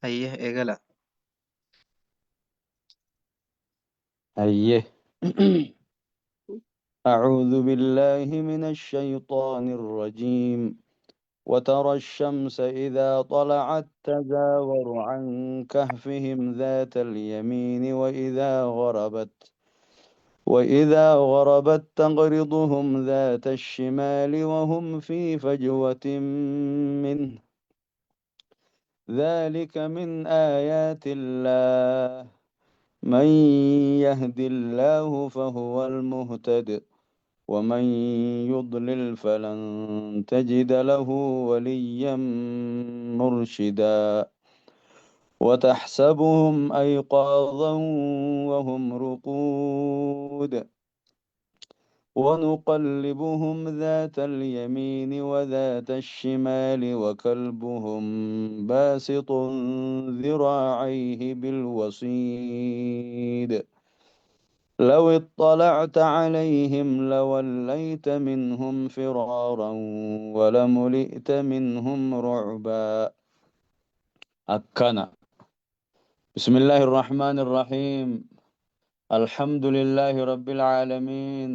Hayyee eegala. Hayyee. أعوذ بالله من الشيطان الرجيم. وترى الشمس إذا طلعت تزاور عن كهفهم ذات اليمين وإذا غربت تقرضهم ذات الشمال وهم في فجوة منه ذلك من آيات الله من يهد الله فهو المهتد ومن يضلل فلن تجد له وليا مرشدا وتحسبهم أيقاظا وهم رقود ونقلبهم ذات اليمين وذات الشمال وكلبهم باسط ذراعيه بالوصيد لو اطلعت عليهم لوليت منهم فرارا ولملئت منهم رعبا. أكنا. بسم الله الرحمن الرحيم. الحمد لله رب العالمين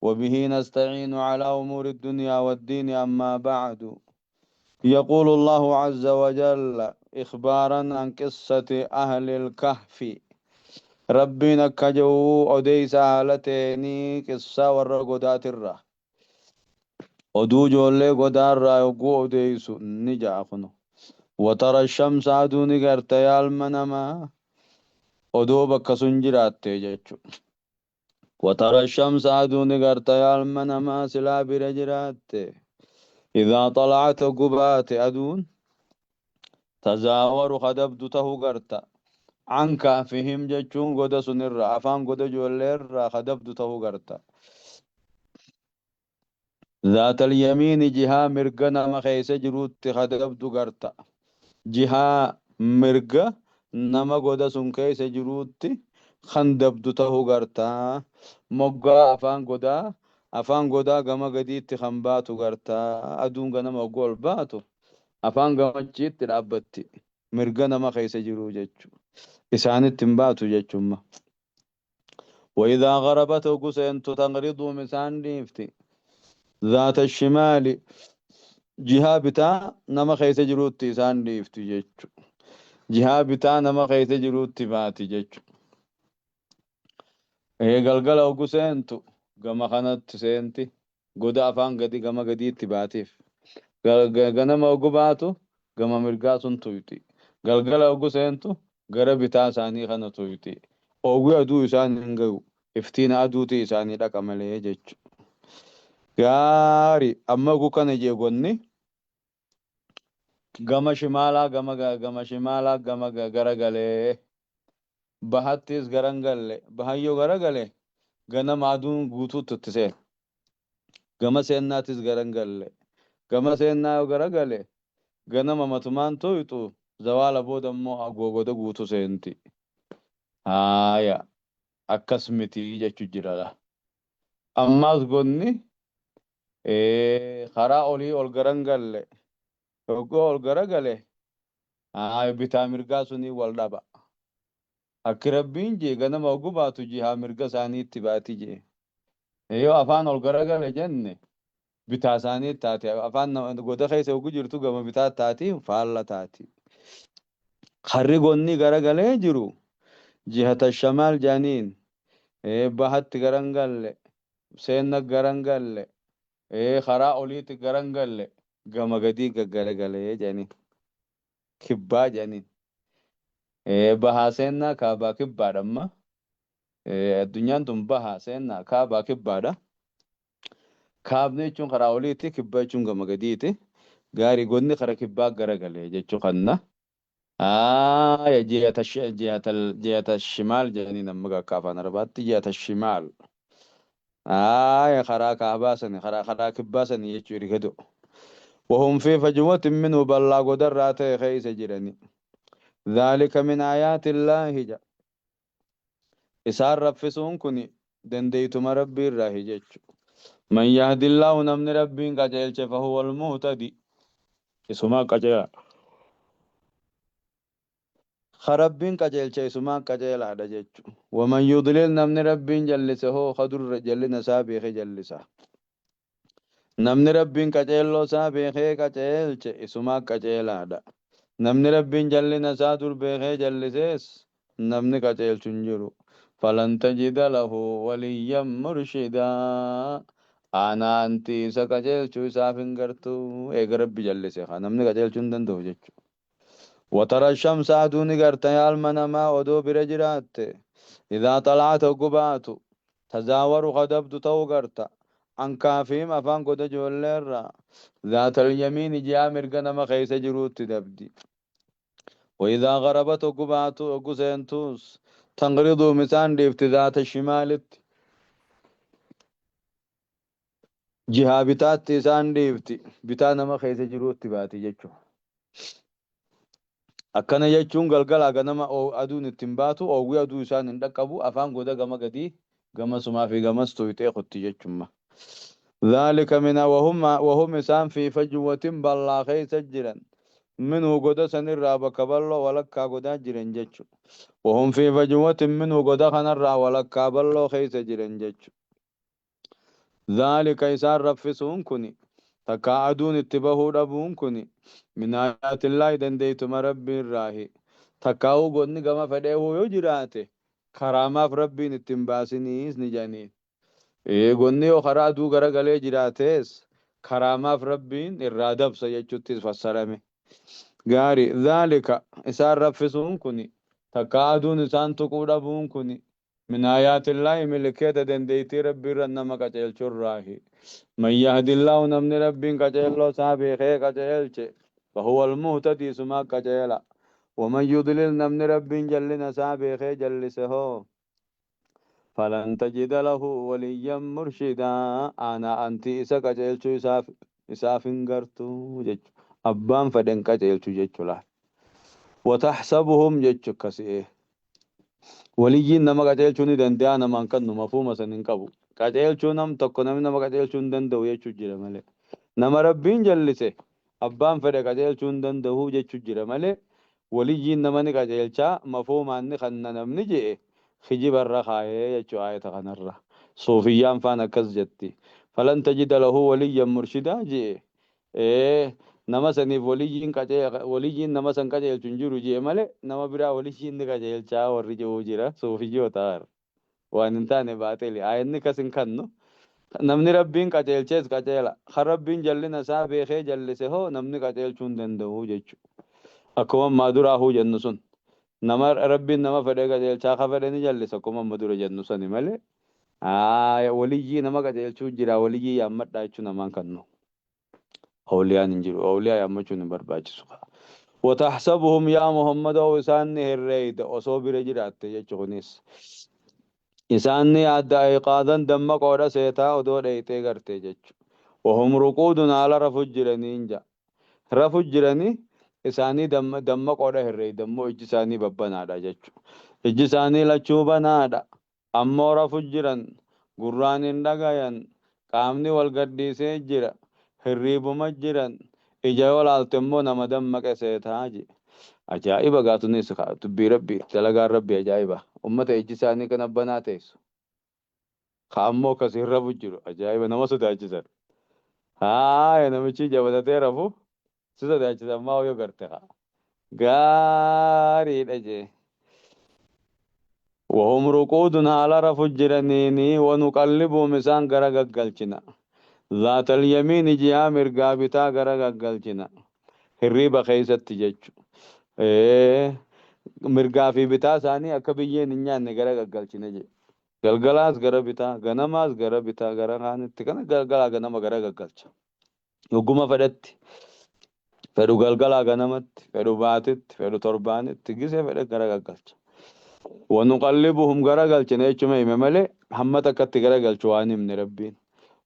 وبه نستعين على أمور الدنيا والدين. أما بعد، يقول الله عز وجل إخبارا عن قصة أهل الكهف. ربنا كجو أديس هالتيني قصة ورقدات الره oduu ijoollee godaarraa yogguu odeessu ni ja'a kuno. Watara shamsa aduu ni garta yaa ilma namaa odoo bakka sun jiraatte jechuudha. Watara shamsa aduu ni garta yaa ilma namaa silaa bira jiraatte. Idhaa xalacat hogguu baate aduun tazaawaru kadabdu ta'uu garta. An kaafihim jechuun goda sunirra afaan goda ijoolleerraa kadabdu ta'uu garta. ذات اليمين jihaa mirga nama keessa jiruutti kadabdu garta. Jihaa mirga nama goda sun keessa jiruutti kan dabdu ta'uu garta. Moggaa afaan godaa afaan godaa gama gadiitti kan baatu garta. Aduun ganama hogguu ol baatu afaan gamachiitti dhaabbatti. Mirga nama keessa jiruu jechuudha. Isaanitti hin baatu jechuudha. وإذا غربت hogguu seentu تقرضهم isaan dhiifti. ذات الشمال jihaa bitaa nama keessa jiruutti isaan dhiifti jechuudha. Jihaa bitaa nama keessa jiruutti baati jechuudha. Ee galgala hogguu seentu gama kanatti seenti. Goda afaan gadi gama gadiitti baatiif. Ganama hogguu baatu gama mirgaa sun tuyxi. Galgala hogguu seentu gara bitaa isaanii kana tuyxi. Oogwi aduu isaan hin gahu. Iftiin aduuti isaanii dhaqa malee jechuudha. Gaarii amma hogguu kana jeegonni gama shimaalaa gama gama shimaalaa gama garagalee bahattis garan galle bahayyoo garagale ganama aduun guutuutti itti seena. Gama seennaatis garan galle gama seennaa yoo garagale ganama matumaan tuyxu zawaala booda immoo gogoda guutuu seenti. Haaya akkas miti jechuu jira. Ammas gonni karaa olii ol garan galle hogguu ol garagale bitaa mirgaa sunii wal dhaba. Akki rabbiin jee ganama hogguu baatu jihaa mirga isaaniitti baati jee. Yoo afaan ol garagale jenne bitaa isaanii taate afaan goda keessa hogguu jirtu gama bitaa taati faalla taati. Karri gonni garagalee jiru jihata shamaal jaaniin bahatti garan galle seenna garan galle karaa oliitti garan galle gama gadii gaggaragalee jaaniin kibbaa jaaniin. Bahaa seennaa kaabaa kibbaadha amma. Addunyaan tun bahaa seennaa kaabaa kibbaadha. Kaabni jechuun karaa oliitti kibbaa jechuun gama gadiiti. Gaarii gonni kara kibbaa garagalee jechuu kanna. Aaya jihata shimaal jedhanii amma akka afaan arabaatti jihata shimaal. Aaya karaa kaabaa sani karaa kibbaa sani jechuu ergadu. وهم في فجوة منه bal'aa godarraa ta'e keessa jirani. ذلك من آيات الله ja. Isaan raffisuun kun dandeeytuma rabbii irraa jechu. من يهد الله namni rabbiin qajeelche فهو المهتدي. Isumaa qajeela. Ka Rabbiin qajeelche isumaan qajeelaadha jechu. Waman yudlil namni Rabbiin jallise hoo ka dur jallina isaa beekee jallisa. Namni Rabbiin qaceelloo isaa beekee qaceelche isumaan qaceelaadha. Namni Rabbiin jallina isaa dur beekee jallisees namni qaceelchu hin jiru. Falan tajida lahu waliyyan murshidaa. Aanaa anti isa qaceelchu isaaf hin gartu. Eega Rabbi jallise kaa namni qaceelchuu hin danda'u jechuudha. Watara shamsa aduu ni garta yaa ilma namaa odoo bira jiraatte. Idhaa xala'at hoggu baatu. Tazaawaru ka dabdu ta'uu garta. An kaafihim afaan goda ijoollee irraa. Zaatal yamiini ji'aa mirga nama keessa jiruutti dabdi. Wa idhaa gharabat hoggu baatu hoggu seentuus. Tanqriduhum isaan dhiifti zaata shimaalitti. Jihaa bitaatti isaan dhiifti. Bitaa nama keessa jiruutti baati jechuudha. Akkana jechuun galgalaa ganama aduun itti hin baatu, oowwi aduu isaan hin dhaqqabu, afaan goda gama gadii gamasumaa fi gamas tuyxee kutti jechumma. Dhaalika mina wahum isaan fi fajwatin ballaa keessa jiran. Minuu goda sanirraa bakka bal'oo walakkaa godaa jiran jechu. Wahum fi fajwatin minuu goda kanarraa walakkaa bal'oo keessa jiran jechu. Dhaalika isaan raffisuun kuni, takkaa aduun itti bahuu dhabuun kuni, min aayaatillaahi dandeeytuma Rabbii irraahi. Takkaahuu godni gama fedheehuu yoo jiraate, karaamaaf Rabbiin itti hin baasiniis ni jedhaniin. Ee, godni yoo karaa aduu gara galee jiraatees, karaamaaf Rabbiin irraa dabsa jechuttis fassarame. Gaari, dhaalika, isaan raffisuun kuni, takkaa aduun isaan tuquu dhabuun kuni, Min aayaatillaahi milikeeta dandeeytii Rabbii irra nama qaceelchurraahi. Man yahdillaahu namni Rabbiin qaceelloo isaa beekee qaceelche fahuwal muhtadii isumaa qaceela. Waman yudlil namni Rabbiin jallina isaa beekee jallise hoo falan tajida lahu waliyyan murshidaa aanaa antii isa qaceelchuu isaaf hin gartu jechu. Abbaan fedhe hin qaceelchu jechu laal. Watahsabuhum jechu akkasi. Waliyyiin nama qaceelchuu ni danda'a namaan kannu mafhuuma san hin qabu. Qaceelchuu nam tokko namni nama qaceelchuu hin danda'u jechuu jira malee. Nama Rabbiin jallise abbaan fedhe qaceelchuu hin danda'u jechuu jira malee waliyyiin nama ni qaceelchaa mafhuumaan ni kanna namni je'e kijiba irra kaayee jechuu aayata kanarra. Suufiyyaan faan akkas jetti. Falan tajida lahu waliyyan murshidaa je'e Ee, nama saniif waliyyiin qacee waliyyiin nama san qajeelchu hin jiru je'e malee nama biraa waliyyiin ni qajeelchaa warri je'uu jira suufiyyoota har waan hin taane baaxili aayanni kas hin kannu namni Rabbiin qajeelchees qajeela kan Rabbiin jallina isaa beekee jallise hoo namni qajeelchuu hin danda'u jechu akkuma ammaa duraahuu jennu sun nama Rabbiin nama fedhe qajeelchaa ka fedhe ni jallisa akkuma amma dura jennu sani malee aaya waliyyii nama qajeelchuu jira waliyyii yaammadhaa jechuu namaan kannu. Awliyaan hin jiru. Awliyaa yaammachuun hin barbaachisu. Watahsabuhum yaa Muhammadoo isaan ni herreeyda osoo bira jiraatte jechu kunis. Isaan ni yaadda ayqaadan dammaqoodha seetaa odoo dheeyxee gartee jechu. Wahum ruquudun haala rafu jiraniin ja. Rafu jirani isaanii dammaqoodha herreeyda immoo ijji isaanii babbanaadha jechu. Ijji isaanii lachuu banaadha. Ammoo rafu jiran, gurraan hin dhagayan, qaamni wal gadhiisee jira, hirriibuma jiran, ija yoo laalte immoo nama dammaqe seetaa je'e. Ajaa'iba gaa tunis kaa dubbii Rabbii, dalagaan Rabbii ajaa'iba. Ummata ijji isaanii kana banaa teessu. Ka ammoo akkasiin rafu jiru ajaa'iba nama sodaachisan. Haaya namichi ija banatee rafu si sodaachisan maa yoo garte kaa. Gaariidha jee. Wahum ruquudun haala rafu jiraniini wanuqallibuhum isaan gara gaggalchina. Zaatal yamiini jihaa mirgaa bitaa gara gaggalchina. Hirriiba keessatti jechu. Mirgaa fi bitaa isaanii akka biyyeen hin nyaanne gara gaggalchina jedhe. Galgalaas gara bitaa, ganamaas gara bitaa, gara kaanitti kana galgalaa ganama gara gaggalcha. Hogguma fedhetti, fedhu galgalaa ganamatti, fedhu baatitti, fedhu torbaanitti, gisee fedhe gara gaggalcha. Wanuqallibuhum gara galchina jechuma hime malee hamma takkatti gara galchu waan himne Rabbiin.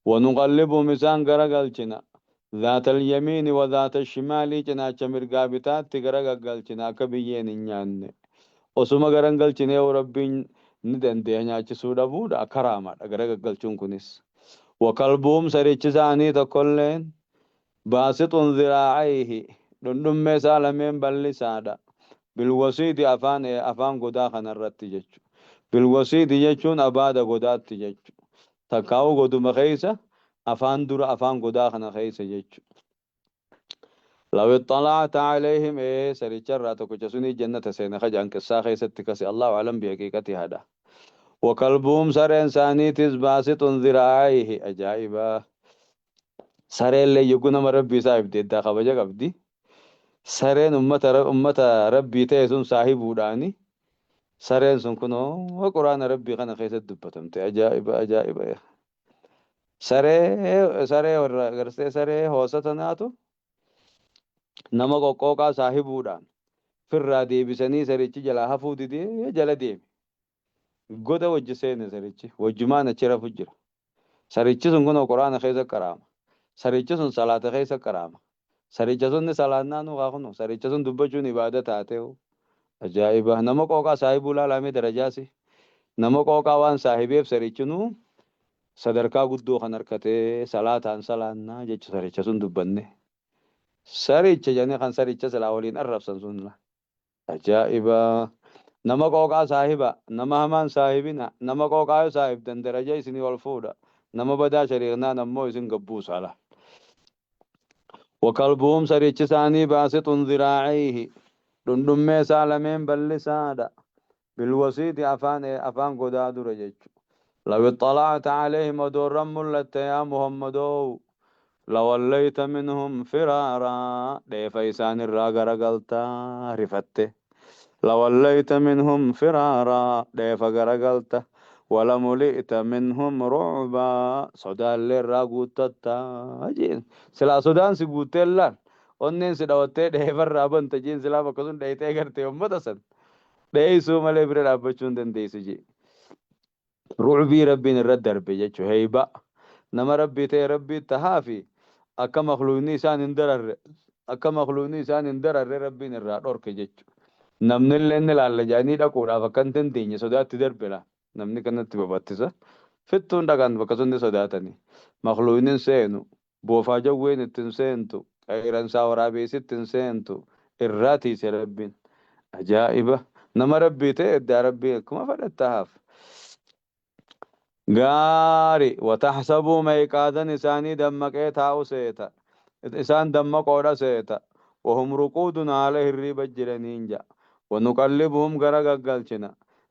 Wanuqallibuhum isaan gara galchina. Zaatal yamiini wa zaata shimaalii cinaacha mirgaa bitaatti gara gaggalchina akka biyyeen hin nyaanne. Osuma gara hin galchinee hoo Rabbiin ni dandeeya nyaachisuu dhabuudha karaamaadha gara gaggalchuun kunis. Wa kalbuhum sarichi isaanii tokkolleen baasixun ziraacayhi dhundhummee isaa lameen bal'isaadha. Bilwasiidi afaan afaan godaa kanarratti jechu. Bilwasiidi jechuun abaada godaatti jechu. Takkaa'uu goduma keessa afaan dura afaan godaa kana keessa jechu. Law ixxala'ta alayhim ee saricha irraa tokkicha sunii jannata seene kajaan qissaa keessatti kase Allahu alam bihaqiiqati haadha. Wa kalbuhum sareen isaaniitis baasixun ziraa'ayhi ajaa'iba. Sareellee yogguu nama rabbii isaa ibde eddaa kabaja qabdi. Sareen ummata rabbii ta'e sun saahibuudhaani sareen sun kunoo quraana rabbii kana keessatti dubbatamte ajaa'iba ajaa'iba. Saree saree warra gartee saree hoosa tanaatu nama qoqqooqaa saahibuudhaan firraa deebisanii sarichi jalaa hafuu didee jala deeme. Goda wajji seene sarichi wajjumaan achi rafu jira. Sarichi sun kunoo quraana keessa qaraama. Sarichi sun salaata keessa qaraama. Saricha sun ni salaannaa nu haa kunoo saricha sun dubbachuun ibaada taatee ajaa'iba. Nama qooqaa saahibuu laalamee darajaasi. Nama qooqaa waan saahibeef sarichinuu sadarkaa guddoo kan harkatee salaataan salaannaa jechu saricha sun dubbanne. Saricha jedhanii kan saricha silaa waliin arrabsan sun ajaa'iba. Nama qooqaa saahiba, nama hamaan saahibina, nama qooqaa yoo saahibdan daraja isinii ol fuudha. Nama badaa shariiknaan ammoo isin gabbuusa ala. Wakalbuhum sarichi isaanii baasixun ziraacayhi dhundhummee isaa lameen bal'isaadha. Bilwasiiti afaan afaan godaa dura jechu. Law ixxala'ta alayhim odoorran mul'atte yaa Muhammadoo lawallayta minhum firaaraa dheefa isaan irraa garagaltaa rifatte. Lawallayta minhum firaaraa dheefa garagalta. Walamuli'ta minhum ru'baa sodaallee irraa guuttattaa jeen. Silaa sodaan si guuttee laal onneen si dhawattee dheefarraa banta jeen silaa bakka sun dheeytee gartee ummata san dheeysuu malee bira dhaabbachuu hin dandeessu jee. Ru'bii rabbiin irra darbe jechu heeyba nama rabbii ta'e rabbii tahaa fi akka makluuqni isaan hin dararre akka makluuqni isaan hin dararre rabbiin irraa dhorke jechu. Namni illee ni laalla jedhanii dhaquudhaaf akka hin dandeenye sodaatti darbe laa. Namni kanatti babattisa. Fittuun dhaqan bakka sun ni sodaatani. Makluuqni hin seenu. Boofaa jawween itti hin seentu. Qeeyransaa waraabeessi itti hin seentu. Irraa tiise rabbiin. Ajaa'iba! Nama rabbii ta'e eddaa rabbii akkuma fedhe tahaaf. Gaari wataxsabuu meeqaadan isaanii dammaqee taa'u seeta. Isaan dammaqoodha seeta. Wahum ruquudun haala hirriiba jiraniin ja'a. Wanuqallibuhum gara gaggalchina.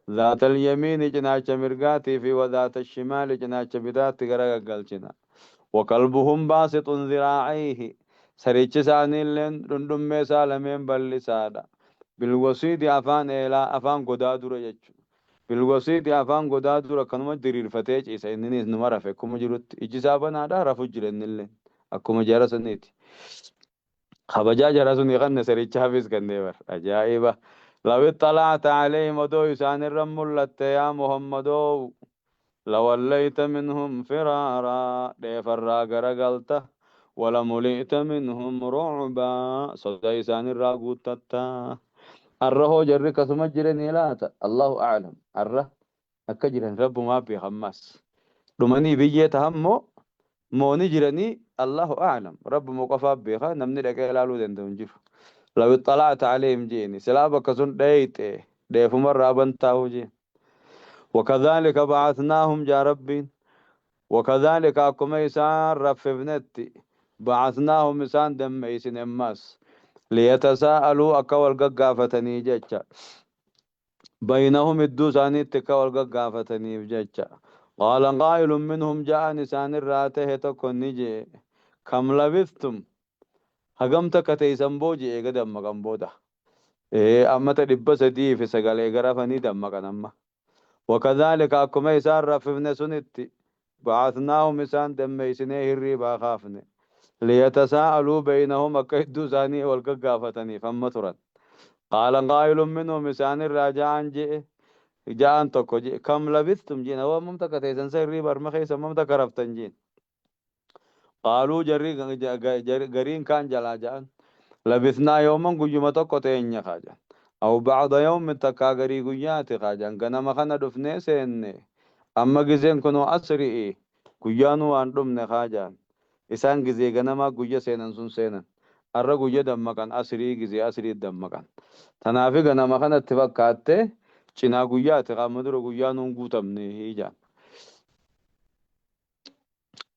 Zaatal yamiini cinaacha mirgaatii fi wa zaata shimaali cinaacha bitaatti gara gaggalchina. Wakalbuhum baasixun ziraacayhi sarichi isaaniilleen dhundhummee isaa lameen bal'isaadha. Bilwasiidi afaan eelaa afaan godaa dura jechu. Bilwasiidi afaan godaa dura kanuma diriirfatee ciisa inninis numa rafe akkuma jirutti iji isaa banaadha rafu jira innilleen akkuma jara saniiti. Kabajaa jara sunii kanne sarichaafis kennee bar ajaa'iba. Law ixxala'ta alayhim odoo isaanirra mul'atte yaa Muhammadoo lawallayta minhum firaaraa dheefarraa garagalta walamuli'ta minhum ru'baa soda isaanirraa guuttatta. Arra hoo jarri akkasuma jiranii laata? Allahu a'lam. Arra akka jiran rabbumaa beeka ammas. Dhumanii biyyee tahan moo mooni jiranii Allahu a'lam. Rabbuma qofaa beeka namni dhaqee ilaaluu danda'u hin jiru. Law ixxala'ta alayhim jeeni silaa bakka sun dheeyxe dheefumarraa bantaa'u jeen. Wakadhaalika ba'atnaahum jaa rabbiin. Wakadhaalika akkuma isaan raffifnetti ba'atnaahum isaan dammeeysine ammas liyatasaa'aluu akka wal gaggaafatanii jecha. Baynahum idduu isaaniitti akka wal gaggaafataniif jecha. Qaala qaa'ilun minhum ja'an isaanirraa tahe tokko ni jee kam labithtum hagam takka teeysan booji'e eega dammaqan booda. Ammata 309 eega rafanii dammaqan amma. Wakadhaalika akkuma isaan raffifne sunitti ba'atnaahum isaan dammeeysinee hirriibaa kaafne. Liyatasaa'aluu baynahum akka idduu isaanii wal gaggaafataniif amma turan. Qaala qaa'ilun minhum isaanirraa ja'an je'e ja'an tokko je'e kam labithtum jeen awwa hammam takka teessan sa hirriiba harma keessa hammam takka raftan jeen. Qaaluu jarri gariin kaan jalaa ja'an labithnaa yooman guyyuma tokko teenya kaa jedhan. Aw ba'da yawmin takkaa garii guyyaati kaa jedhan ganama kana dhufnee seenne amma gizeen kunoo asri'i guyyaanuu waan dhumne kaa jedhan. Isaan gizee ganamaa guyya seenan sun seenan. Arra guyya dammaqan, asrii gizee asrii dammaqan. Tanaafi ganama kanatti fakkaatte cinaa guyyaati qaama dura guyyaa nuun guutamne jaan.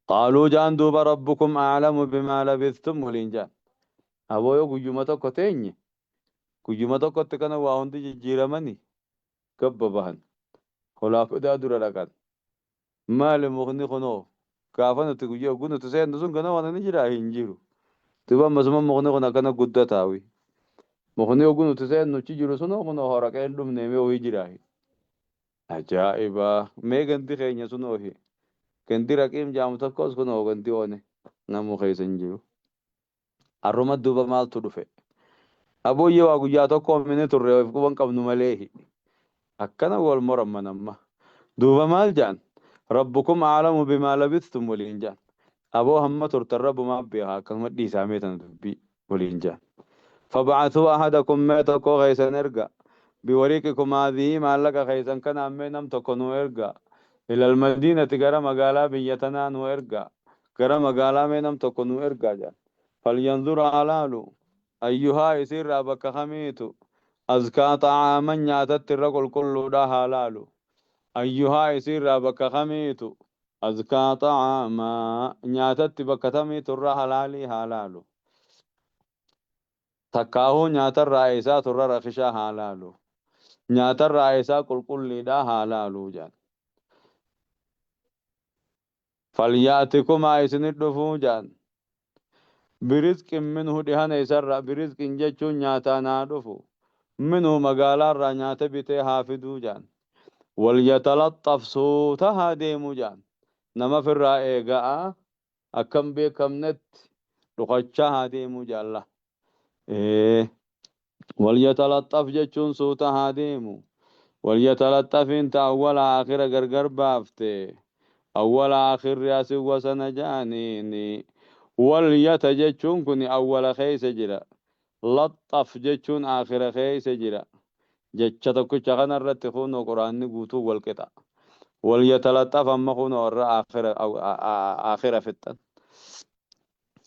Qaaluu jaan duuba rabbukum a'lamu bimaa labithtum waliin jaan. Aboo yoo guyyuma tokko teenye guyyuma tokkotti kana waa hundi jijjiiramani gabba bahan. Holaa godaa dura dhaqan. Maali mukni kunoo gaafa nuti guyyaa hogguu nuti seennu sun ganama kana ni jiraa hin jiru. Duuba ammasuma mukni kun akkana guddataawi. Mukni hogguu nuti seennu achi jiru sunoo kunoo horaqee hin dhumne mee wayii jiraa. Ajaa'iba! Mee gandi keenya sunoo gandi raqiim jaamu tokkos kunoo gandi one namuu keessa hin jiru. Arruma duuba maaltu dhufe? Abooyyee waa guyyaa tokko mini turre of quban qabnu malee. Akkana wal moramman amma. Duuba maal jaan? Rabbukum a'lamu bimaa labithtum waliin jaan. Aboo hamma turtan rabbumaa beekaa akkasuma dhiisaa mee tana dubbii waliin jaan. Fab'athuu ahadakum mee tokko keessan erga. Biwariqikum haadhihi maallaqa keessan kanaan mee nam tokko nu erga. Ilal madiinati gara magaalaa biyya tanaa nu erga. Gara magaalaa mee nam tokko nu ergaa jaan. Falyanzur haa laalu. Ayyuhaa isiirraa bakka kamiitu azkaa xa'aaman nyaatatti irra qulqulluudha haa laalu. Ayyuhaa isiirraa bakka kamiitu azkaa xa'aamaa nyaatatti bakka tamiitu irra halaalii haa laalu. Takkaahuu nyaatarraa eessaatu irra rakishaa haa laalu. Nyaatarraa eessaa qulqulliidhaa haa laalu jaan. Falyaatikumaa isinit dhufuu jaan. Birizqin minhu dhihana isarraa birizqin jechuun nyaataan haa dhufu. Minhu magaalaarraa nyaata bitee haa fiduu jaan. Walyatalaxxaf suuta haa deemuu jaan. Nama firraa eega'a akkam beekamnetti dhokachaa haa deemuu jaalla. Walyatalaxxaf jechuun suuta haa deemu. Walyatalaxxafiin ta awwala aakhira gargar baafte. Awwala aakhirri asin wasana jaaniini. Walyata jechuun kun awwala keessa jira. Laxxaf jechuun aakhira keessa jira. Jecha tokkicha kanarratti kunoo quraanni guutuu wal qixa. Walyatalaxxaf amma kunoo irra aakhira fixxan.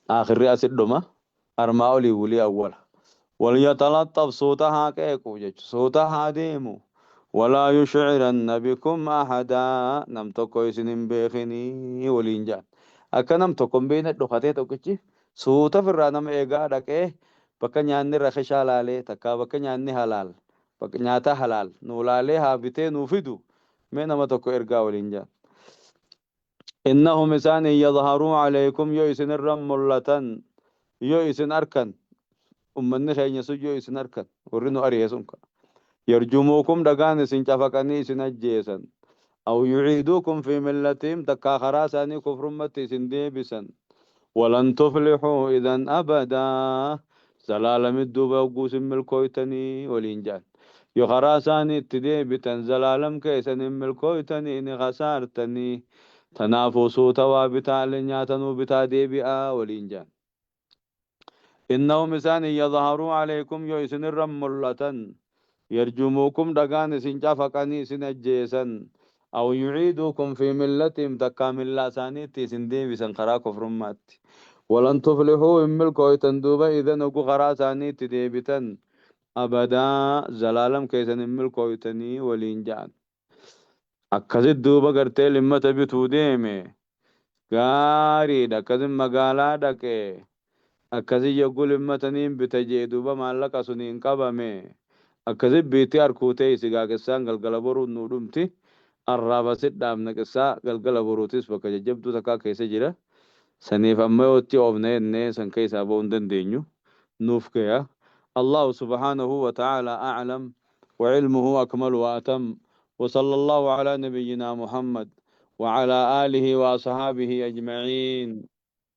Aakhirri asit dhuma. Armaa olii wulii awwala. Walyatalaxxaf suuta haa qeequ jechu. Suuta haa deemu. Walaa yushciranna bikum ahadaa nam tokko isin hin beekinii waliin jaan. Akka nam tokko hin beekne dhokatee tokkichi suuta firraa nama eegaa dhaqee bakka nyaanni rakishaa laalee takkaa bakka nyaanni halaal bakka nyaata halaal nuu laalee haa bitee nuu fidu mee nama tokko ergaa waliin jaan. Innahum isaan yadharuu alaykum yoo isin irra mul'atan yoo isin arkan ummanni keenya sun yoo isin arkan warri nu ari'e sun ka yarjumuukum dhagaan isin cafaqanii isin ajjeesan aw yuciiduukum fi millatihim takkaa karaa isaanii kufrummatti isin deebisan walan tuflixuu idan abadaa zalaalamit duuba hogguu isin milkooytanii waliin jaan yoo karaa isaanii itti deebitan zalaalam keessan hin milkooytanii ni kasaartanii tanaafuu suuta waa bitaalee nyaatanuu bitaa deebi'aa waliin jaan. Innahum isaan yadharuu alaykum yoo isin irra mul'atan yarjumuukum dhagaan isin cafaqanii isin ajjeesan aw yuciiduukum fi millatihim takkaa millaa isaaniitti isin deebisan karaa kufrummaatti. Walan tuflixuu hin milkooytan duuba idan ogu karaa isaaniitti deebitan abadaa zalaalam keessan hin milkooytanii waliin ja'an. Akkasit duuba gartee limmata bituu deeme gaariidha akkasin magaalaa dhaqee akkasi yogguu limmataniin bita jee duuba maallaqa suniin qabame akkasi biitti harkuutee isi gaaqessaan galgala boruun nuu dhumti arraabasit dhaabna qissaa galgala boruutis bakka jajjabduu takkaa keessa jira saniif amma yoo itti oofne jennee san keessaa ba'uu hin dandeenyu nuuf gaya. Allahu subhaanahu wa ta'ala a'lam wa ilmuhu akmalu wa atam wa sallallahu ala nabiyyina Muhammad wa ala alihi wa ashabihi ajma'iin.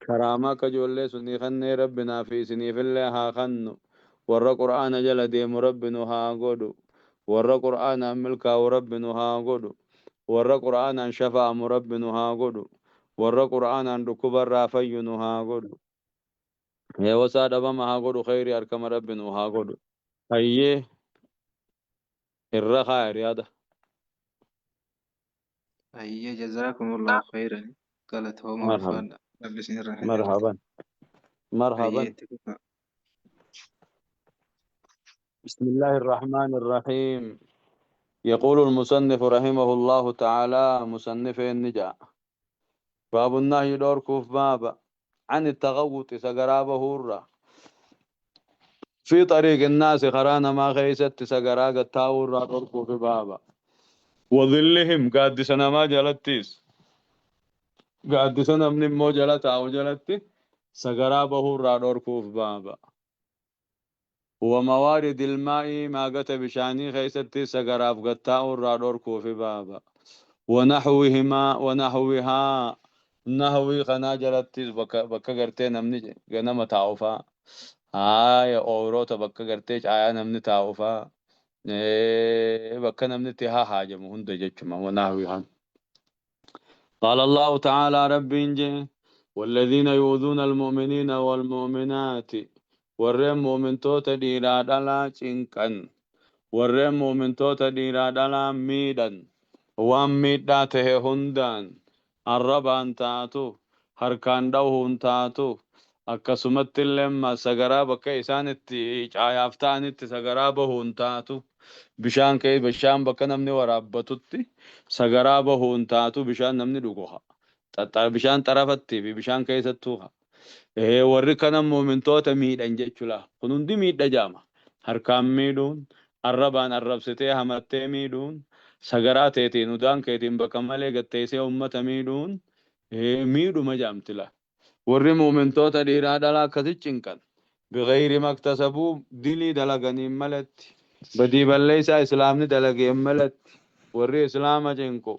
Karaamaa akka ijoollee sunii kannee rabbinaa fi isiniifillee haa kannu. Warra qur'aana jala deemu rabbi nu haa godhu. Warra qur'aanaan milkaa'u rabbi nu haa godhu. Warra qur'aanaan shafa'amu rabbi nu haa godhu. Warra qur'aanaan dhukkubarraa fayyu nu haa godhu. Heewasaa dhabama haa godhu khayrii harkama rabbi nu haa godhu. Hayyee irra kaaya riyaada. Hayyee jazaakumullahu khayran. Galatooma Marhaba. ulfaadha. Rabbi isin irraa haa jaalatu. Marhaban. Hayyee Marhaban. itti fufa. بسم الله الرحمن الرحيم. يقول المصنف رحمه الله تعالى، مصنف النجا: باب النهي دوركوف بابا عن التغوط سقرابه هورا في طريق الناس، خرانا ما خيست سقرا قتاورا دوركوف بابا، وظلهم قاد سنة ما جلتيس، قاد سنة من مو جلتا أو جلتي سقرابه هورا دوركوف بابا، وموارد الماء ما قت بشاني خيستي سقراف قتاورا دوركوف بابا، ونحوهما ونحوها، نحوي خنا جلتيس بك قرتي نمني غنم تاوفا هاي أوروتا بك قرتي آيا نمني تاوفا بك نمني تها حاجة مهند جتشما ونحوها. قال الله تعالى رب إنجي: والذين يؤذون المؤمنين والمؤمنات، warreen mu'mintoota dhiiraa dhalaa cinqan، warreen mu'mintoota dhiiraa dhalaa miidhan، waan miidhaa tahe hundaan, arrabaan taatu, harkaan dhahuun taatu, akkasumatti illee sagaraa bakka isaan itti caayaaf ta'anitti sagaraa bahuun taatu, bishaan kee bishaan bakka namni waraabbatutti sagaraa bahuun taatu, bishaan namni dhugu haa bishaan xarafattii fi bishaan keessattuu haa warri kana mu'mintoota miidhan jechuudha. Kun hundi miidha jaama. Harkaan miidhuun, arrabaan arrabsitee hamattee miidhuun, sagaraa teetiin udaan keetiin bakka malee gatteessee ummata miidhuun miidhuma jaamtila. Warri mu'mintoota dhiiraa dhalaa akkasi cinqan. Bighayri maktasabuu, dilii dalaganiin malatti. Badii balleessaa islaamni dalageen malatti. Warri islaama cinqu.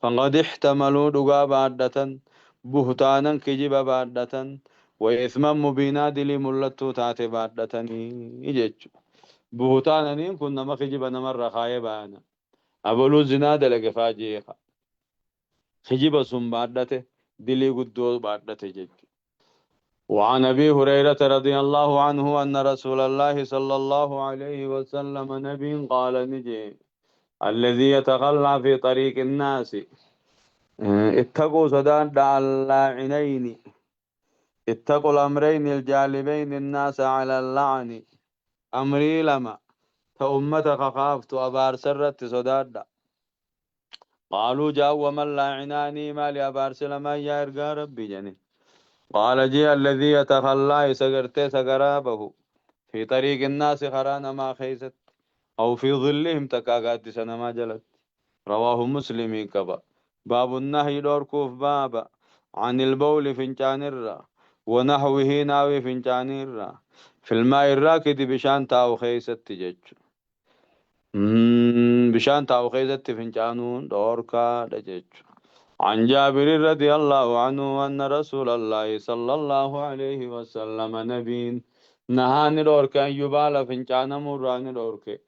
Faqad ixtamaluu, dhugaa baadhatan. Buhtaanan, kijiba baadhatan. وإثما مبينا، dilii mul'attuu taate baadhatanii jechuudha. Buhtaananiin kun nama kijiba namarra kaayee baana. Abaluu zinaa dalage faa jeeqa. Kijiba sun baadhate, dilii guddoo baadhate jechuudha. وعن أبي هريرة رضي الله عنه أن رسول الله صلى الله عليه وسلم نبي قال نجي: الذي يتخلى في طريق الناس، اتقوا صدان اللاعنين، اتقوا الأمرين الجالبين الناس على اللعن، أمري لما تأمتك خافت أبار سرت صداد. قالوا جاء: وما اللاعنان؟ ما لأبار سلما يا إرقى ربي جني؟ قال جاء: الذي يتخلى، سقرت سقرابه، في طريق الناس، خرانا ما خيست، أو في ظلهم، تكاغات سنة ما جلت. رواه مسلم كبا. باب النهي دوركوف بابا عن البول فنجان الرا ونحوه، ناوي فنجان الرا، في الماء الراكد، بشان تاو خيست جج، بشان تاو خيست فنجانون دوركا دجج. عن جابر رضي الله عنه أن رسول الله صلى الله عليه وسلم نبي نهاني دورك أن يبال، فنجان مراني دورك،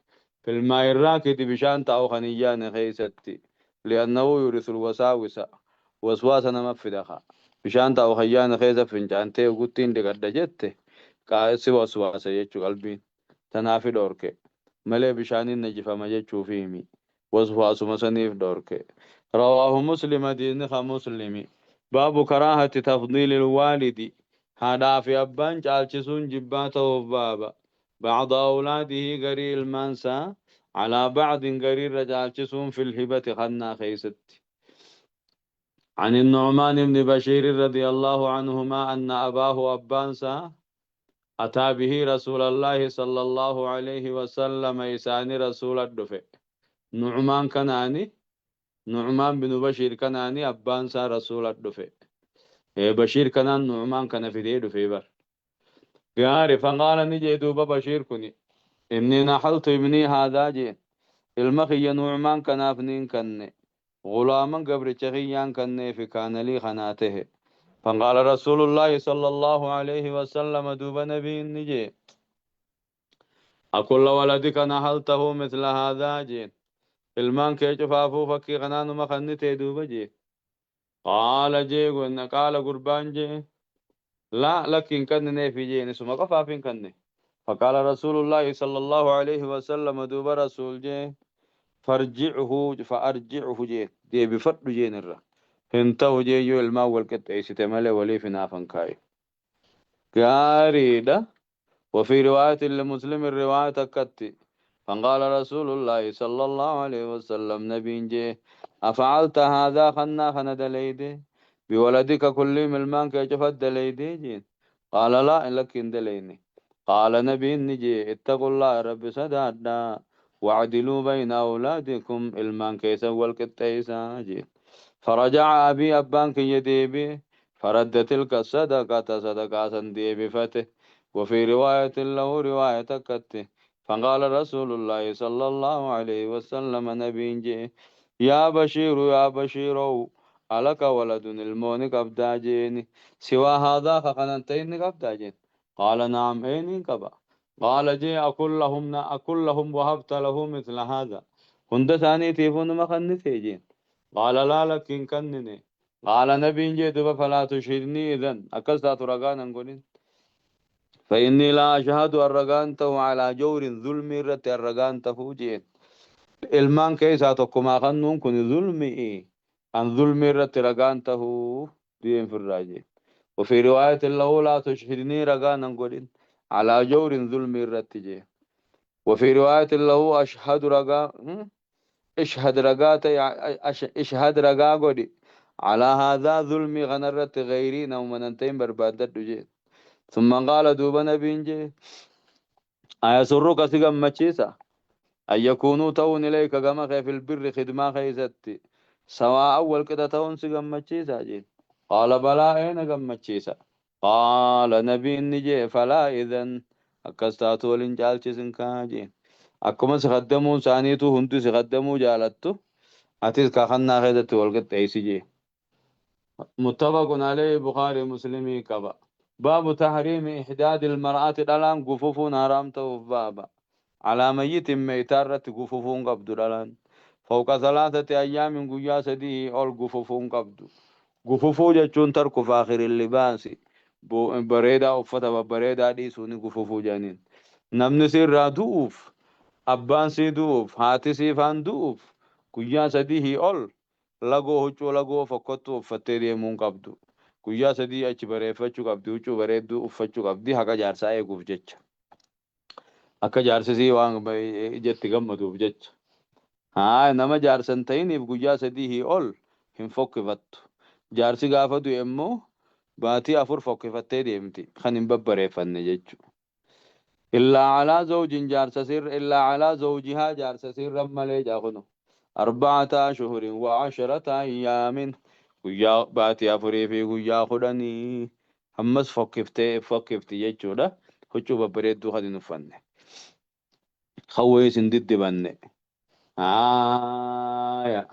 في الماء الراكد، بشان تاو خنيان خيستي، لأنه يورث الوساوس، وسواس نما فدخا. بشان تاو خيان خيسة فنجان تي وقتين دقد جت kaasi waswaasa jechuu qalbiin tanaafi dhorke malee bishaaniin najifama jechuu fiimi waswaasuma saniif dhorke. رواه مسلم دين مسلم. باب كراهة تفضيل الوالد، haadhaa fi abbaan caalchisuun jibbaa ta'uuf baaba، بعض أولاده، garii ilmaansaa، على بعض، garii irra caalchisuun، في الهبة، خنا خيست. عن النعمان بن بشير رضي الله عنهما أن أباه، أبانسا، أتى به رسول الله صلى الله عليه وسلم، إساني رسول الدفع نعمان كناني، نعمان بن بشير كناني أبانسا رسول الدفع. بشير كنان نعمان كان في دي دفع بر قال، فقال نجي دوبا بشير كني: إني نحلت ابني هذا جي، المخي نعمان كنافنين كني، غلاما قبر شخيان كني في كان لي خناته. فقال رسول الله صلى الله عليه وسلم، دوب نبي نجي: أكل ولدك نحلته مثل هذا جي؟ ilmaan kee cufaafuu fakkii kanaanuma kannitee duuba jee? قال jee قال gurbaan jee: لا، لكن كنني في جين ثم قفا كني. فقال رسول الله صلى الله عليه وسلم، دوب رسول جي: فارجعه، فأرجعه جي، دي بفرد جين الرا هنتو جي يو ilmaan wal qixxeessite malee waliif hinaafan kaayu gaariidha. وفي رواية لمسلم الرواية كتي فقال رسول الله صلى الله عليه وسلم نبي جي أفعلت هذا خنا خنا دليدي بولدك كل ملمان كي شفت دليدي جين قال لا لكن دليني قال نبي نجي اتقوا الله رب سدادا وعدلوا بين أولادكم المان كيس والكتيسا جين فرجع أبي أبان كي يديبي فرد تلك الصدقة صدقة ديبفته وفي رواية له رواية كته فقال رسول الله صلى الله عليه وسلم نبي جي يا بشير يا بشير ألك ولد المون قبدا سوى هذا فقننتين قبدا قال نعم أين قبا قال جي أقول لهم أقول لهم وهبت له مثل هذا هند ثاني تيفون ما خنتي قال لا لكن كنني قال نبي جي دب فلا تشهدني إذن أكسات رغانا نقولين فإني لا أشهد الرغانته على جور ظلم رت الرغانته جين ilmaan keessaa tokko maakannuun kun zulmi'i an zulmi irratti ragaan tahuu du'een firraa jee وفي رواية له لا تشهدني رغانا قولين على جور ظلم الرت جي وفي رواية له أشهد رغا اشهد رغات اشهد رغا قولي على هذا ظلمي غنرت غيري نوم ننتين بربادت جي ثم قال دوب نبي جي أيسرك سيغم مچيسا أن يكونوا تون إليك كما في البر خدمة خيزتي سواء أول كده تون سيغم مچيسا جي قال بلى أين غمچيسا قال نبي نجي فلا إذن أكستاتو ولن كاجي أكما سخدمون سانيتو هنتو سخدمو جالتو أتيس كخنا خيزتي والقت أيسي متفق عليه بخاري مسلمي كبا باب تحريم إحداد المرأة دلان قفوفون حرام توف بابا على ميت ميتارة قفوفون قبض دلان فوق 3 أيام قيا سديه أول قفوفون قبض قفوفو جتشون ترك فاخر اللباس بريدا أفتا بريدا دي سوني قفوفو جانين نمن سير دوف أبان سي دوف هاتي سيفان دوف قيا سديه أول lagoo huccuu lagoo fokkottuu uffattee deemuun qabdu guyyaa 3 achi bareeffachuu qabdi huccuu bareedduu uffachuu qabdi haqa jaarsaa eeguuf jecha akka jaarsisii waan ijatti gammaduuf jecha haa nama jaarsan ta'iniif guyyaa 3 ol hin fokkifattu jaarsi gaafa du'e immoo baatii 4 fokkifattee deemti kan hin babbareeffanne jechuudha. Illaa alaa zawjin jaarsa sirra illaa alaa zawjihaa jaarsa sirra malee jaakunu. 4 أشهر و10 أيام guyyaa baatii 4 fi guyyaa 10 ammas fokkifti jechuudha. Huccuu babbareedduu kan hin uffanne. Hawwees hin diddibanne. آية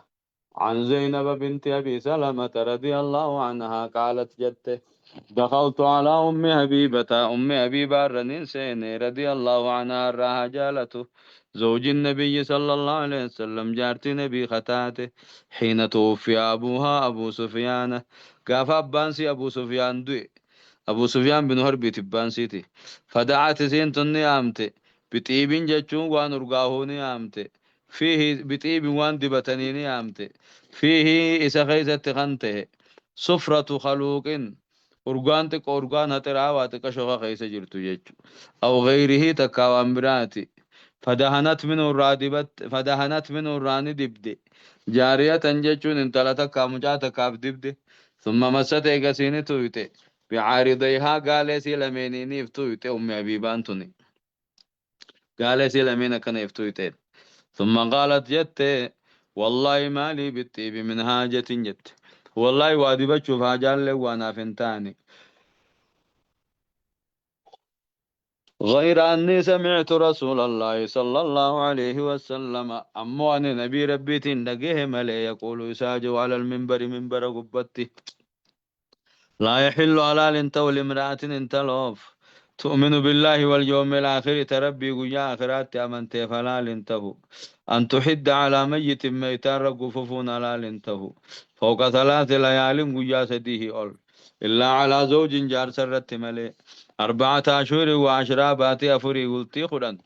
عن زينب بنت أبي سلمة رضي الله عنها قالت جدته دخلت على أم حبيبة أم حبيبة رنين رضي الله عنها رجالته زوج النبي صلى الله عليه وسلم جارت نبي خطاته حين توفي أبوها أبو سفيان قاف أبانسي أبو سفيان دوي أبو سفيان بن حرب تبانسيتي فدعت سين نيامته بطيب جتشون وان رقاه نيامته فيه بطيب وان دبتني نيامته فيه إسا خيزت خنته سفرة خلوق أرغان تك أرغان هتراوات كشوخ خيس جرتو جتشو أو غيره تكاوان براتي فدهنت منه الرادبت فدهنت منه الراني دبدي جارية جتشون انتلتا كامجاتا كاف دبدي ثم مست إغسيني تويتي بعارضيها قال سيلميني نيفتويتي أم أبي بانتوني قال سيلمين كان يفتويتي ثم قالت جت والله ما لي بالطيب من حاجة جت والله وادي بشوف حاجة لي وانا فنتاني غير أني سمعت رسول الله صلى الله عليه وسلم أمو أن نبي ربي تندقه ملي يقول يساجو على المنبر منبر قبتي لا يحل على لنتو لامرأة انتلوف تؤمن بالله واليوم الآخر تربي قيا آخرات أمنت فلا لنته أن تحد على ميت ميتان رقففون لا لنته فوق 3 ليال قيا سديه أول إلا على زوج جار سرت ملي 4 أشهر و10 باتي أفري قلتي خدن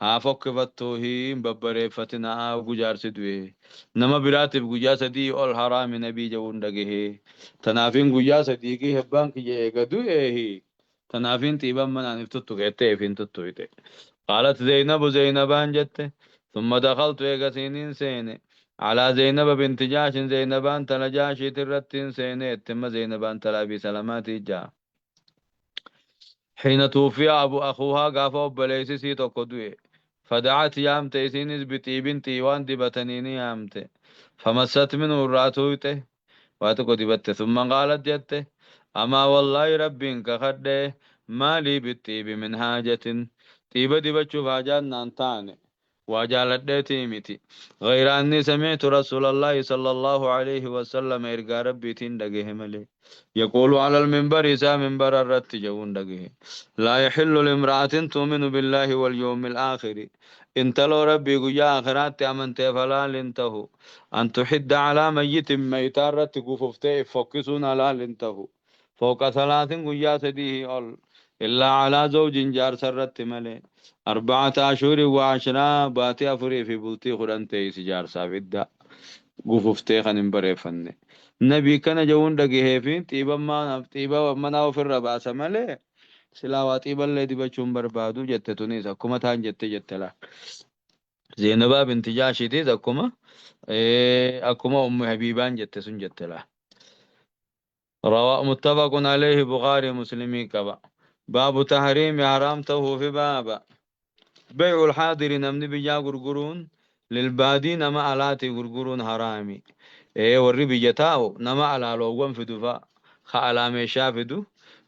ها فكفتو هي ببريفتنا وجار سدوي نما براتب قيا سدي أول حرام نبي جون دقه تنافين قيا سدي كي هبان كي يغدو إيه Tanaafiin xiiban manaan if tuttuqe jettee ifiin tuttuqxe. Qaalat Zeynabu Zeynabaan jette. Thumma dakhaltu eegasiiniin seene. Alaa Zeynaba binti Jaashin Zeynabaan tala Jaashiit irrattiin seene jette amma Zeynabaan tala Abii Salamaatii jaa. Xiina tuufiya abu akuuhaa gaafa obboleessi isii tokko du'e. Fada'at yaamte isiinis bixiibin xiiwaan dibatanii ni yaamte. Famassat minhu irraa tuuyxe. Waa tokko dibatte. Thumma qaalat jette. Amaa wallaahi Rabbiin kakadhee maa lii bixiibi min haajatin. Xiiba dibachuuf haajaan naan taane. Waa jaaladheetii miti. Ghayra annii sami'tu Rasuulallaahi sallallaahu alayhi wasallam ergaa Rabbiitiin dhagahe malee. Yaquulu alal minbari isaa minbara irratti je'uun dhagahe. Laa yaxillu limra'atin tu'minu billaahi wal yawmil aakhiri. Intaloo Rabbii guyyaa aakhiraatti amanteef halaal hin tahu. An tuxidda alaa mayyitin maytaa irratti gufuftee if fokkisuun halaal hin tahu. Fowqa salaasin guyyaa sadiihii ol. Illaa alaa zawjin jaarsa irratti malee. Arba'ata ashuurin wa ashraa baatii afurii fi bultii 10 teeysi jaarsaaf iddaa. Gufuftee kan hin bareeffanne. Nabi kana ja'uun dhagahee fi xiiba xiiba manaa ofirra baasa malee silaa waa xiiballee dibachuu hin barbaadu jette tuniis akkuma taan jette jette laa. Zeenabaa binti Jaashiitiis akkuma akkuma Ummu Habiibaan jette sun jette laa. Rawaa muttafaqun alayhi Bukhaarii Muslimii qaba. Baabu tahriimi haraam tahuufi baaba. Bay'ul haadiri namni biyyaa gurguruun lilbaadii nama alaatii gurguruun haraami. Ee warri biyya taa'u nama alaa loowwan fidu fa'a ka alaa meeshaa fidu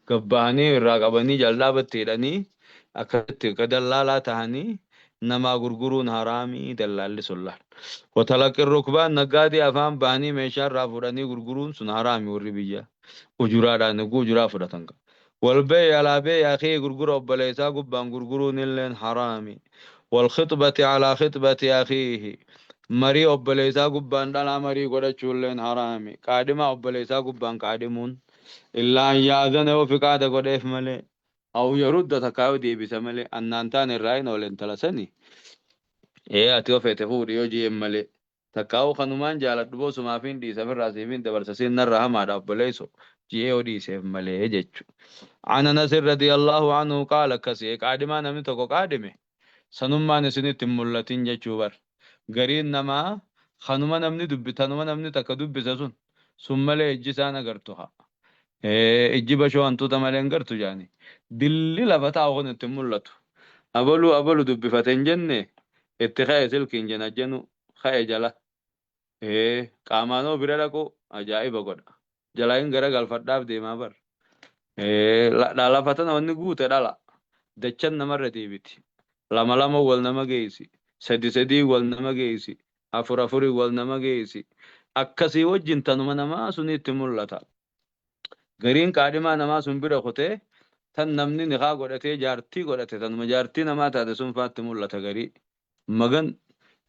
gabbahanii irraa qabanii jaldhaabatti hidhanii akkasitti akka dallaalaa tahanii namaa gurguruun haraami dallaalli sun laal. Watalaqi rukbaan naggaadee afaan bahanii meeshaa irraa fuudhanii gurguruun sun haraami warri biyya ujuraadhaan hogguu ujuraa fudhatan. Wal beeyi alaa beeyi akii gurgura obboleessaa gubbaan gurguruun illeen haraami. Wal khixbati alaa khixbati akiihi marii obboleessaa gubbaan dhalaa marii godhachuulleen haraami. Qaadhimaa obboleessaa gubbaan qaadhimuun illaa an ya'adhana yoo fiqaada godheef malee. Aw yarudda takkaa yoo deebisa malee annaan taane irraa hin oole intala sani ee ati yoo feete fuudhi yoo je'een malee takkaa'uu kanumaan jaaladhu boo sumaafiin dhiisa firraa siifiin dabarsa siin narra hamaadha obboleeyso je'ee yoo dhiiseef malee jechu. An Anasin radiyallahu anhu qaala akkasi ee qaadhimaa namni tokko qaadhime sanummaan isinitti hin mullatin jechuu bar gariin namaa kanuma namni dubbi tanuma namni takka dubbise sun sun malee ijji isaan agartu haa Ijji bashoo hantuuta malee hin gartu jaani. Dilli lafa taa'u kun itti hin mul'atu. Abaluu abalu dubbifate hin jenne itti ka'e silkiin jenajjanu ka'e jala. Qaamaanoo bira dhaqu ajaa'iba godha. Jalaa hin gara galfadhaaf deemaa bar. Lafa tana wanni guute dhala. Dachan namarra deebiti. Lama lama wal nama geessi. Sadi sadii wal nama geessi. Afur afurii wal nama geessi. Akkasii wajjin tanuma namaa sunitti mul'ata. Gariin qaadhimaa namaa sun bira kutee tan namni nikaa godhatee jaartii godhate tanuma jaartii namaa taate sun faatti mul'ata garii. Magan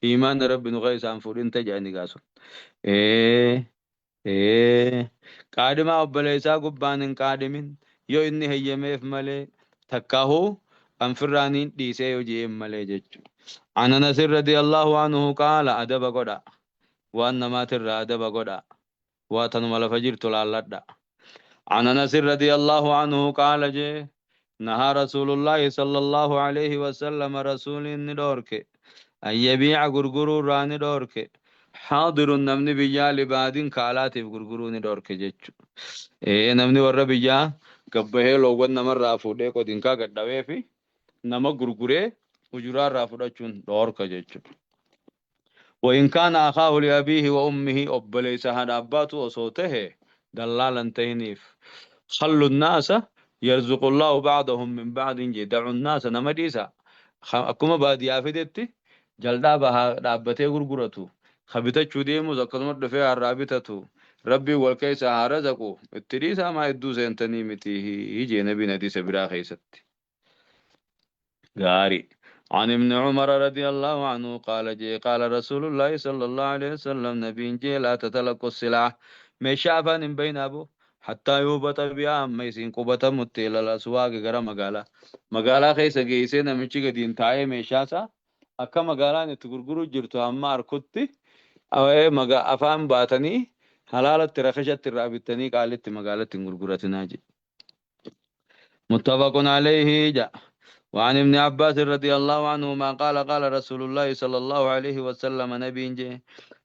iimaana Rabbi nu keessaan fuudhin ta jedhani gaa sun. Ee ee qaadhimaa obboleessaa gubbaan hin qaadhimin yoo inni heyyameef malee takkaahuu anfirraaniin dhiisee yoo je'een malee jechu. An Anasin radiyallahu anhu qaala adaba godha waan namaatirraa adaba godha waa tanuma lafa jirtu laalladha. An Anas radiyallahu anhu qaala jee nahaa Rasuulullaahi sallallahu alayhi wasallam rasuuliin ni dhoorke an yabiica gurguruu irraa ni dhoorke haadirun namni biyyaa libaadin ka alaatiif gurguruu ni dhoorke jechu. Ee namni warra biyyaa gabbahee loowwan namarraa fuudhee qodinkaa gad dhawee fi nama gurguree ujuraa irraa fudhachuun dhoorka jechu. Wa in kaana akhaahu li abiihi wa ummihi obboleeysa haadha abbaatu osoo tahe dallaala hin tahiniif. Khallu nnaasa yarzuqullaahu ba'dahum min ba'din jee da'u nnaasa nama dhiisa akkuma baadiyaa fidetti jaldhaaba haa dhaabbatee gurguratu ka bitachuu deemus akkasuma dhufee harraa bitatu Rabbiin wal keessa haa razaqu itti dhiisaa maa hedduu seentanii miti jee nabiin hadiisa biraa keessatti. Gaarii. An ibni Umara radiyallahu anhu qaala jee qaala Rasuulullaahi sallallahu alaihi wasallam nabiin jee laa tatalaqqu silaa meeshaa afaan hin bayinaa boo hattaa yuubata bihaa hamma isiin qubatamutti ilal aswaaqi gara magaalaa magaalaa keessa geessee namichi gadiin taa'ee meeshaa isaa akka magaalaan itti gurguruu jirtu hamma arkutti afaan baatanii halaalatti rakishatti irraa bittanii qaalitti magaalatti hin gurguratinaa jedhe. متفق عليه جاء. وعن ابن عباس رضي الله عنهما قال قال رسول الله صلى الله عليه وسلم نبي جه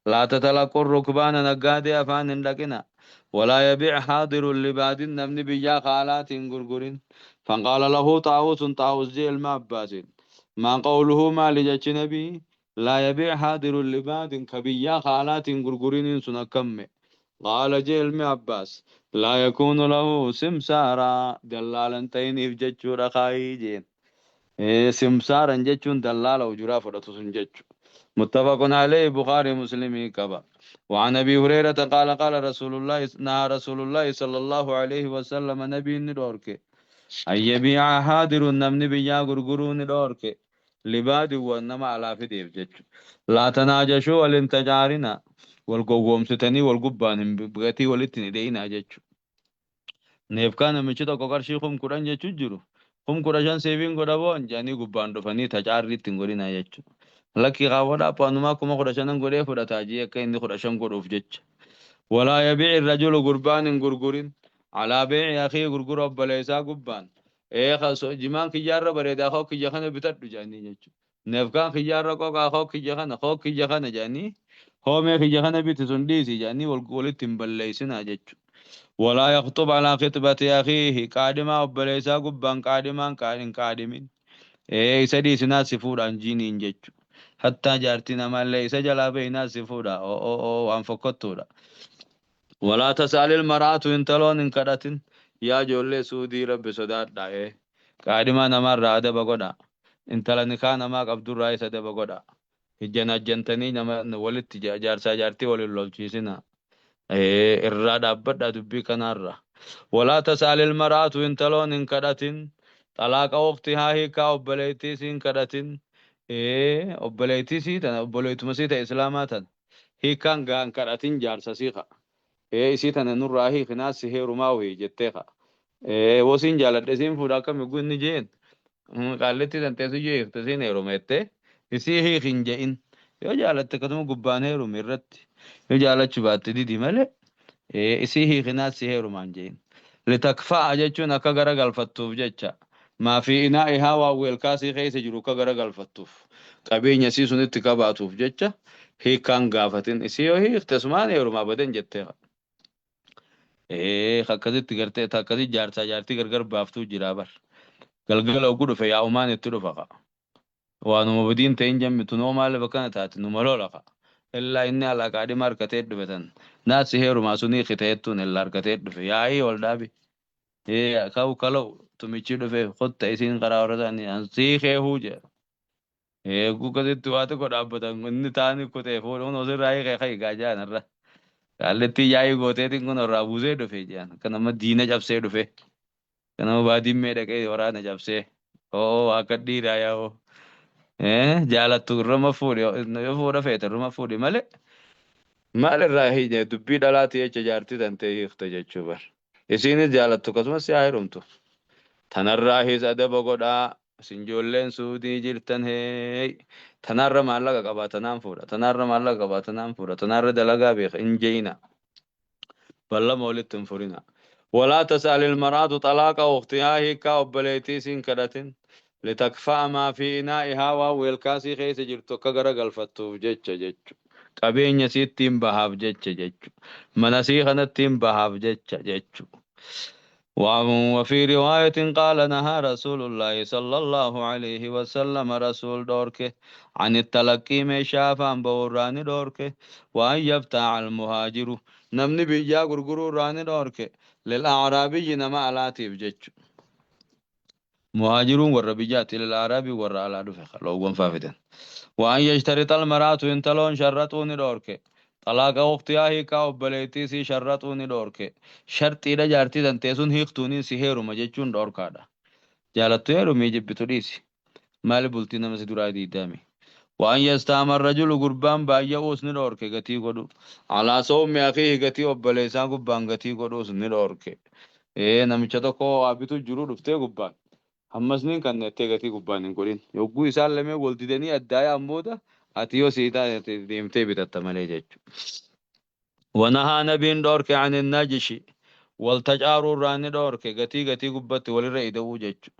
لا تتلقوا الركبان نقادي أفان لكنا ولا يبيع حاضر لباد نمن بيا خالات غرغرين. فقال له طاووس طاووس جي الماء عباس ما قوله ما لجج نبي لا يبيع حاضر لباد كبيا خالات غرغرين سنكم. قال جي الماء عباس لا يكون له سمسارا دلالا تين إفجج رخاي جين. إيه سمسارا جتشون دلالة وجرا فرطس جتشو. متفق عليه بخاري مسلم كبا. وعن ابي هريرة قال قال رسول الله نهى رسول الله صلى الله عليه وسلم نبي ندورك أن يبيع حاضر النمن بيا غرغرون ندورك لباد ونما على فديف جتشو. لا تناجشوا ولنتجارنا والقوم ستني والقبان بغتي ولتني دينا جتشو. Neefkaan namichi tokko qarshii 10,000 jechuu jiru. 15,000 seeviin godha boon jedhanii gubbaan dhufanii tacaarri ittiin godhina jechuudha. Lakki kaawwadhaa paanumaa 15,000 godhee fudhataa jee akka inni 15 godhuuf jecha. Walaa yabiici rajulu gurbaan hin gurgurin. Alaa beeci akii gurgura obboleessaa gubbaan. Ee jimaan kiyyaarra bareedaa koo kiyya kana bitadhu jedhanii jechuudha. Neefkaan kiyyaarra qoqaa koo kiyya kana koo kiyya kana jedhanii hoomee kiyya kana biti sun dhiisi jedhanii walitti hin balleessinaa jechuudha. ولا يخطب على خطبة أخيه قادما وبليسا قبان قادما قادم قادمين إيه سدي سنا سفورا جينين جتشو حتى جارتنا ما ليس جلا بينا سفورا أو أو أو أنفقتورا. ولا تسأل المرأة إن تلون إن كرتن يا جولي سودي رب صدات دا إيه قادما نما رادة بقودا إن تلن كان ما عبد الرئيس ده بقودا هجنا جنتني نما ولدت جارسا جارتي وللولشيسنا إيه الرادة بدأ دبي كنارة. ولا تسأل المرأة إن تلون إن كرتن طلاق أختها هي كأوبليتي سين كرتن إيه أوبليتي سي تنا أوبليت مسيت إسلامات هي كان غان كرتن جارسا سيخا إيه سي تنا نور راهي خناس هي رماوي جتها إيه وسين جالت سين فودا كم يقول نجين قالتي تنتسي جي تسين هيرومته إسي هي خنجين يو جالت كتم قبان هيرو مرت يو جالت شبات دي دي ملء إيه إسي هي خناس هي رمان لتكفى جتشون أكغر غلفتوف جتشا ما في إنائها وويل كاسي خيس جرو كغر غلفتوف قبين يسيسون اتكاباتوف جتشا هي كان غافتين إسيو هي اختصمان هيرو ما بدن جتها إيه خكزت تغرتي تكزي جارتا جارتي غرغر بافتو جرابر galgala ugu dhufe yaa umaan itti dhufa qa waanuma badiin ta'in jammitu noo maal bakka taate numa lola qa illaa inni alaa qaadhima harkatee dhufe tan naasi heerumaa sunii qiteettuun illaa harkatee dhufe yaa'ii ol dhaabi ee kaw kalau tumichi dhufe qotta isiin karaa warra ta'anii ansii keehuu jedha ee gugasitti waa tokko dhaabbatan inni taani kutee fuudhuun osirraa hiikee kayi gaajaan irra kaalletti yaa'ii gooteetiin kun irraa buusee dhufe jedhan akka nama diina cabsee dhufe. Kanama baadiin mee dhaqee waraana cabsee oo akka dhiiraa yaa'oo jaalattu irrama fuudhi yoo fuudha feete irrama fuudhi malee maal irraa hiine dubbii dhalaati jecha jaartii tantee hiikte jechuu bar isiinis jaalattu akkasumas si haa heerumtu tanarraa his adaba godhaa isin ijoolleen suudii jirtan hey tanarra maallaqa qabaa tanaan fuudha tanarra maallaqa qabaa tanaan fuudha tanarra dalagaa beeka hin jeeyina ballama walitti hin furina. ولا تسأل المرأة طلاق أختها هي كأوبليتي سين كرتن لتكفأ ما في إنائها ويلكاسي خيس جرتو كغرق الفتوف جتش جتش قبين يسيتين بهاف جتش جتش منسي خنتين بهاف جتش جتش. وفي رواية قال نهى رسول الله صلى الله عليه وسلم رسول دورك عن التلقي من شافان بوران دورك وأن يبتاع المهاجر نمني بيجا غرغرو ران دورك للأعرابي نما علاتي بجتش مهاجرون والربيجات للأعرابي والرعلا دفخ لو فافتن وأن يشترط المرأة انتلون شرطون دورك طلاق أختها هي كأوبليتي سي شرطون دورك شرطي دا جارتي دنتيسون هيختوني سي هيرو مجتشون دوركادا جالتو هيرو ميجب بتريسي مال بولتي نمسي درا دي دامي وأن يستعمل الرجل قربان بايا أوس ندورك غتي قدو على صوم أخيه غتي وبليسان قربان غتي قدو ندورك إيه نمشي تكو أبيتو جرو رفته قربان hammasniin kan nettee gatii gubbaan hin godhin yogguu isaan lamee wal didanii addaa'ee booda ati yoo sii taate deemtee bitatta malee jechuudha. ونهى نبي دورك عن النجش Wal tacaaruu irraa ni dhoorke, gatii gatii gubbatti walirra ida'uu jechu.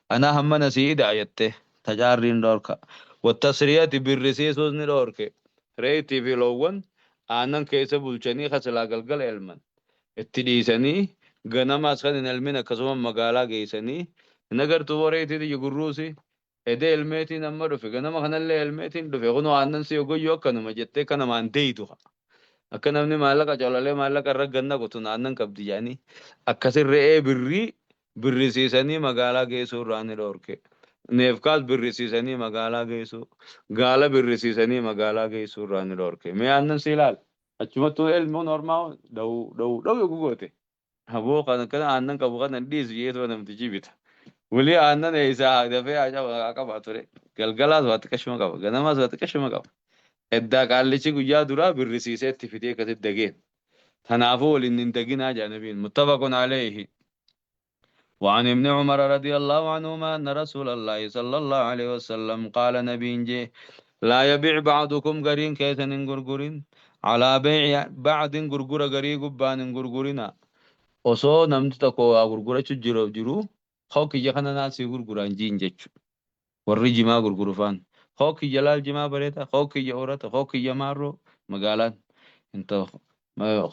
Anaa hammana sii ida'a jette tacaarriin dhoorka. Wattasriyati birrisiisuus ni dhoorke. Reeytii fi loowwan aannan keessa bulchanii ka silaa galgala elman itti dhiisanii ganamaas kan hin elmin akkasuma magaalaa geessanii hin agartuu boo reeytii tiyya gurruusi ede elmeetiin amma dhufe ganama kanallee elmeetiin dhufe kunoo aannan si ogoyyuu akkanuma jettee akka namaan deeytu. Akka namni maallaqa colalee maallaqa irra gad naqu tun aannan qabdi jedhanii akkasin re'ee birrii birrisiisanii magaalaa geessuu irraa ni dhoorke. Neefkaas birrisiisanii magaalaa geessuu, gaala birrisiisanii magaalaa geessuu irraa ni dhoorke. Mee aannan si ilaal. Achumattuu ilmoon ormaa dhawuu dhawuu dhawuu yogguu goote. Aboo kan akkana aannan qabu kana hin dhiisu jeetuma namtichi bita. Wly aannan eessaa dafee haa qabaa ture. Galgalaas waa xiqqashuma qaba. Ganamaas waa xiqqashuma qaba. Eddaa qaallichi guyyaa duraa birrisiisee itti fidee akkasitti dageen. Tanaafuu waliin hin daginaa jedha nabiin. Muttafaqun alayhi. وعن ابن عمر رضي الله عنهما أن رسول الله صلى الله عليه وسلم قال نبين جي لا يبيع بعضكم قرين كيسن غرغرين على بيع بعض غرغر غري قبان غرغرنا Osoo namni tokko waa gurgurachuu jiru jiru hoo kiyya kana naa sii gurgura hin jiin jechu. Warri jimaa gurguru faan. Hoo kiyya laal jimaa bareeda, hoo kiyya horata, hoo kiyya maarroo magaalaan hin ta'u.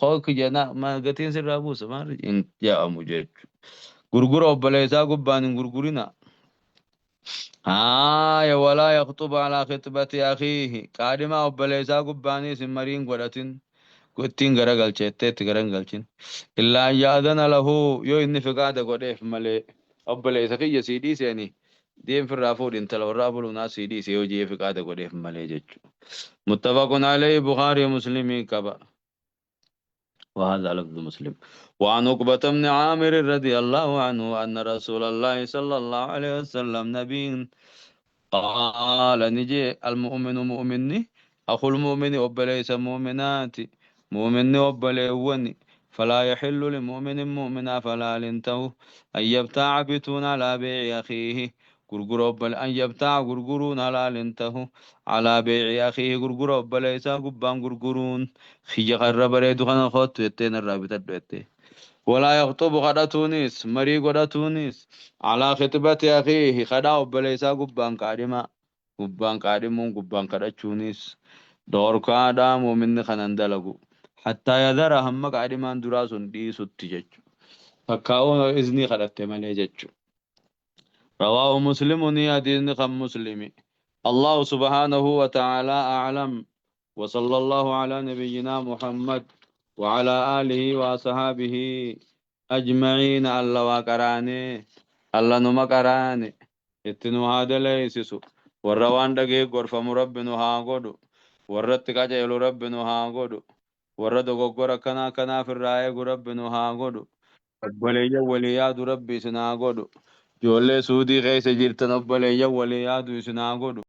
Hoo kiyya na gatiin sirraa buusa maarri hin jedhamu jechu. Gurgura obboleessaa gubbaan hin gurgurina. Haaya walaa yakxubu alaa khixbati akhiihi qaadhimaa obboleessaa gubbaaniis hin mariin godhatin. Ittiin garagalche jettee itti gara hin galchin. Illaa an ya'dana lahu yoo inni fiqaada godheef malee obboleessa kiyya sii dhiise ani deem firraa fuudhi intala warra abaluu naa sii dhiise yoo je'ee fiqaada godheef malee jechu. Muttafaqun alayhi Bukhaarii Muslimii qaba. وهذا لفظ مسلم وعن عقبة بن عامر رضي الله عنه أن رسول الله صلى الله عليه وسلم نبي قال نجي المؤمن مؤمني أخو المؤمن وبليس مؤمنات مؤمن وبليوني فلا يحل لمؤمن مؤمنا فلا لنته أن يبتاع بتون على بيع أخيه غرغر أبل أن يبتاع غرغرون على لنته على بيع أخيه غرغر أبليس قبان غرغرون خي قرب بريدو خنا خوت يتين الرابطة دوتي ولا يخطب kadhatuunis marii godhatuunis alaa khixbati akhiihi kadhaa obboleessaa gubbaan qaadhima gubbaan qaadhimuun gubbaan kadhachuunis dhoorkaadha muuminni kanan dalagu hattaa yadhara hamma qaadhimaan duraa sun dhiisutti jechu takkaa'uu iznii kadhatte malee jechu رواه مسلم حديث خم مسلم الله سبحانه وتعالى أعلم وصلى الله على نبينا محمد وعلى آله وصحابه أجمعين الله وقراني الله نما قراني itti nu haa daleeysisu warra waan dhagee gorfamu rabbi nu haa godhu warra itti qajeelu rabbi nu haa godhu warra dogoggora akkanaa akkanaaf irraa eegu rabbi nu haa godhu obboleeyyan walii yaadu rabbi isin haa godhu ijoollee suudii keessa jirtan obboleeyyan walii yaadu isin haa godhu.